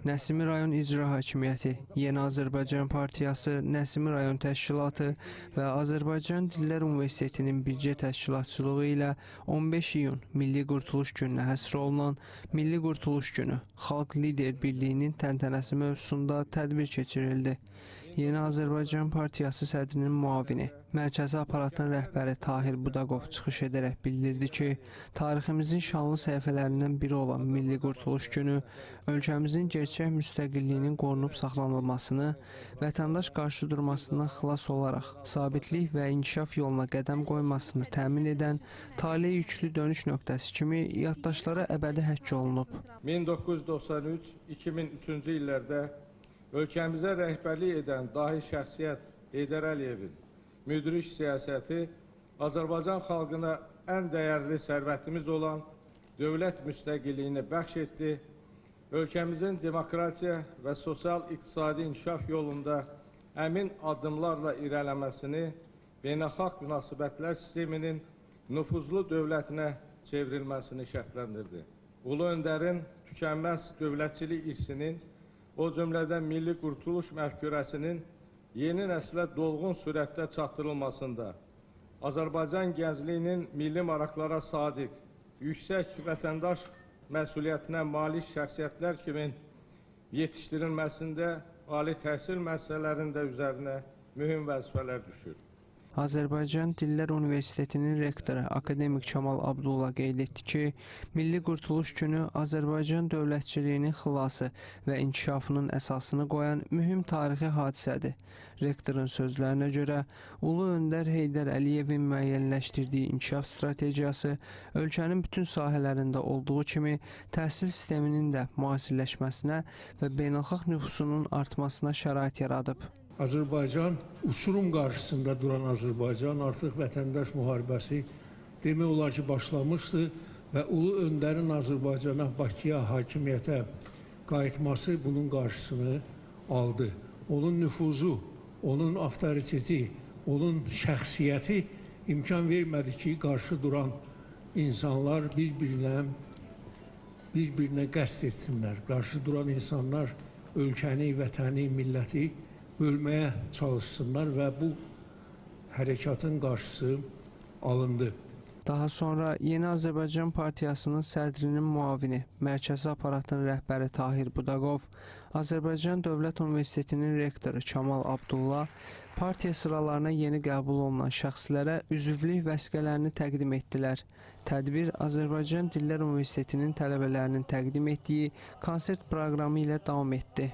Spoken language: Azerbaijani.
Nəsimi rayon İcra Hakimiyyəti, Yeni Azərbaycan Partiyası, Nəsimi rayon Təşkilatı və Azərbaycan Dillər Universitetinin bircə təşkilatçılığı ilə 15 iyun Milli Qurtuluş Gününə həsr olunan Milli Qurtuluş Günü Xalq Lider Birliyinin təntənəsi mövzusunda tədbir keçirildi. Yeni Azərbaycan Partiyası sədrinin müavini, Mərkəzi Aparatın rəhbəri Tahir Budaqov çıxış edərək bildirdi ki, tariximizin şanlı səhifələrindən biri olan Milli Qurtuluş Günü ölkəmizin gerçək müstəqilliyinin qorunub saxlanılmasını, vətəndaş qarşıdurmasından xilas olaraq sabitlik və inkişaf yoluna qədəm qoymasını təmin edən tale yüklü dönüş nöqtəsi kimi yaddaşlara əbədi həkk olunub. 1993-2003-cü illərdə ölkəmizə rəhbərlik edən dahi şəxsiyyət Heydər Əliyevin müdrik siyasəti Azərbaycan xalqına ən dəyərli sərvətimiz olan dövlət müstəqilliyini bəxş etdi, ölkəmizin demokratiya və sosial-iqtisadi inkişaf yolunda əmin addımlarla irəliləməsini beynəlxalq münasibətlər sisteminin nüfuzlu dövlətinə çevrilməsini şərtləndirdi. Ulu Öndərin tükənməz dövlətçilik irsinin, o cümlədən Milli Qurtuluş məfkurəsinin yeni nəslə dolğun sürətdə çatdırılmasında, Azərbaycan gəncliyinin milli maraqlara sadiq, yüksək vətəndaş məsuliyyətinə malik şəxsiyyətlər kimi yetişdirilməsində ali təhsil müəssisələrinin də üzərinə mühüm vəzifələr düşür. Azərbaycan Dillər Universitetinin rektoru akademik Kamal Abdulla qeyd etdi ki, Milli Qurtuluş Günü Azərbaycan dövlətçiliyinin xilası və inkişafının əsasını qoyan mühüm tarixi hadisədir. Rektorun sözlərinə görə, Ulu Öndər Heydər Əliyevin müəyyənləşdirdiyi inkişaf strategiyası ölkənin bütün sahələrində olduğu kimi təhsil sisteminin də müasirləşməsinə və beynəlxalq nüfusunun artmasına şərait yaradıb. Azərbaycan, uçurum qarşısında duran Azərbaycan artıq vətəndaş müharibəsi demək olar ki, başlamışdı və Ulu Öndərin Azərbaycana, Bakıya, hakimiyyətə qayıtması bunun qarşısını aldı. Onun nüfuzu, onun avtoriteti, onun şəxsiyyəti imkan vermədi ki, qarşı duran insanlar bir-birinə qəsd etsinlər. Qarşı duran insanlar ölkəni, vətəni, milləti bölməyə çalışsınlar və bu hərəkatın qarşısı alındı. Daha sonra Yeni Azərbaycan Partiyasının sədrinin müavini, Mərkəzi Aparatın rəhbəri Tahir Budaqov, Azərbaycan Dövlət Universitetinin rektoru Kamal Abdulla partiya sıralarına yeni qəbul olunan şəxslərə üzvlük vəsiqələrini təqdim etdilər. Tədbir Azərbaycan Dillər Universitetinin tələbələrinin təqdim etdiyi konsert proqramı ilə davam etdi.